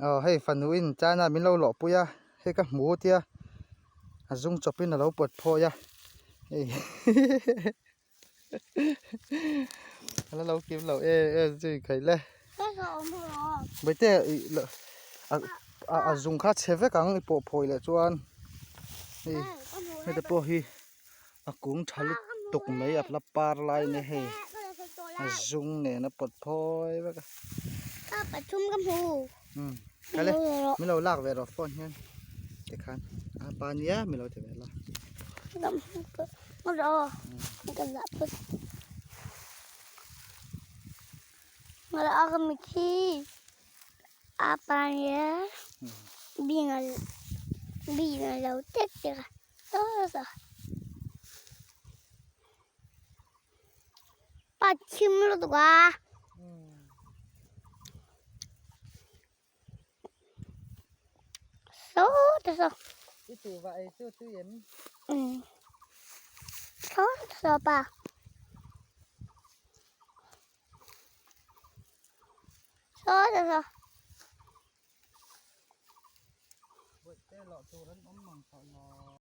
Aw hei fanu in China min lo lawh pui a hei ka hmu tia a zung chawp in a lo pawt phawi a hei a la lo kim lo em em zui khaih le Bawitea ih a a zung kha chhe vek ang i pawh phawi leh chuan hei heta pawh hi. A kung tha lutuk mai a la par lai nia hei a zung nen a pawt phawi vek a. Pa pathum ka hmu. Um kale min lo lak ve rawh phone hian tikhan a pa nia min lo ti ve la. A pa nia bing a bing a lo tek tek a. Pa thim lutuk a. Saw ta saw. I tu va ei chu tui em? Saw ta saw pa. Saw ta saw. Bawihte lawh tur an awm mang tawh lo.